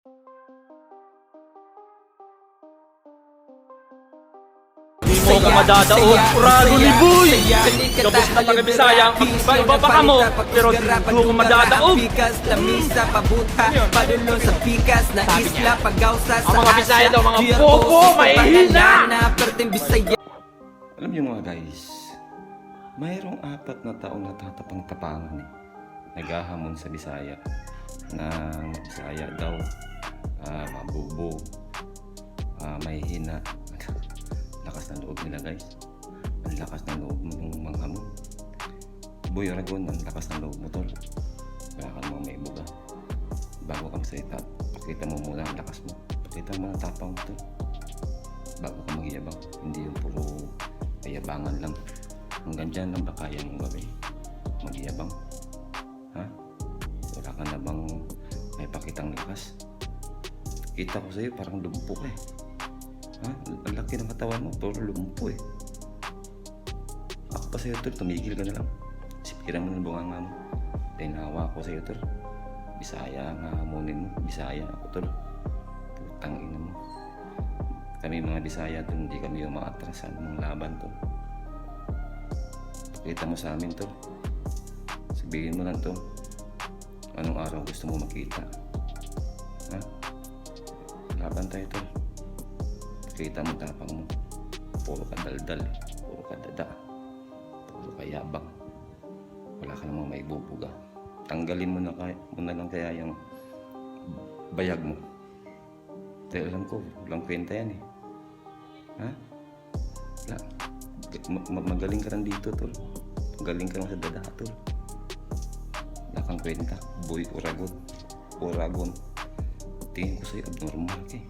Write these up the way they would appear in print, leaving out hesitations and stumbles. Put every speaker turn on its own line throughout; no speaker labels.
Di mo ako madadaog, Urago ni Boy! Gabos na taga Bisaya, iba-iba pa kamo, pero di mo ako madadaog.
Pikas, lamisa, pabuta, padulon sa pikas, na isla, pagawsa sa
Ang mga Bisaya
Asya,
daw, mga
GRO,
bobo,
sa
mahihina!
Banana, perteng Bisaya.
Alam niyo, mga guys, mayroong 4 na taong natatapang-tapangan eh. Naghahamon sa Bisaya. Ng Bisaya daw, mabubo, mahihina. Lakas ng loob nila, guys. Ang lakas ng loob mong manghamon. Boy Aragon, ang lakas ng loob mo, tol. Wala ka namang maibuga. Bago ka magsalita, pakita mo muna ang lakas mo. Pakita mo ang tapang mo, tol, bago ka magyabang. Hindi yung puro kayabangan lang. Hanggang dyan lang ba kaya mong gawin? Magyabang? Ha? Wala ka na bang may pakitang lakas? Kita ko sa'yo, parang lumpo ka eh. Ha? Ang laki ng katawan mo, pero lumpo eh. Ako pa sa'yo, tol, tumigil ka na lang. Sipira mo ng bunganga mo. Dahil nahawa ko sa'yo, tol. Bisaya ang hahamunin mo. Bisaya ako, tol. Putang ina mo. Kami mga Bisaya tol, hindi kami umaatras sa anumang laban, tol. Pakita mo sa amin, tol. Sabihin mo lang to. Anong araw gusto mo makita? Ha? Laban tayo, tol. Pakita mo tapang mo. Puro ka daldal eh. Puro ka dada. Puro ka yabang. Wala ka namang maibubuga. Tanggalin mo na lang kaya yung bayag mo. Dahil alam ko, walang kwenta yan eh. Ha? Wala. Magaling ka lang dito, tol. Magaling ka lang sa dada, tol. Wala kang kwenta. Boy Uragon. Uragon. Tingin ko sa'yo, abnormal ka eh.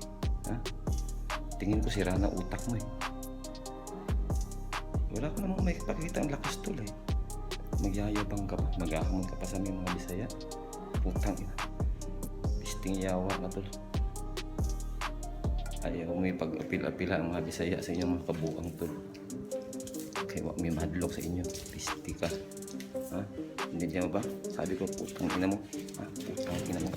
Ha? Tingin ko sira na utak mo eh. Wala ka namang may pakita ang lakas, tol eh. Magyayabang ka pa. Maghahamon ka pa sa aming mga Bisaya. Putang ina. Pisting yawa ka, tol. Ayaw mo ipag-apil-apila ang mga Bisaya sa inyong mga kabuang, tol. Kaya wa may madlok sa inyo. Pisti ka. Ha? Hindi mo ba? Sabi ko, putang ina mo. Ha? Putang ina mo.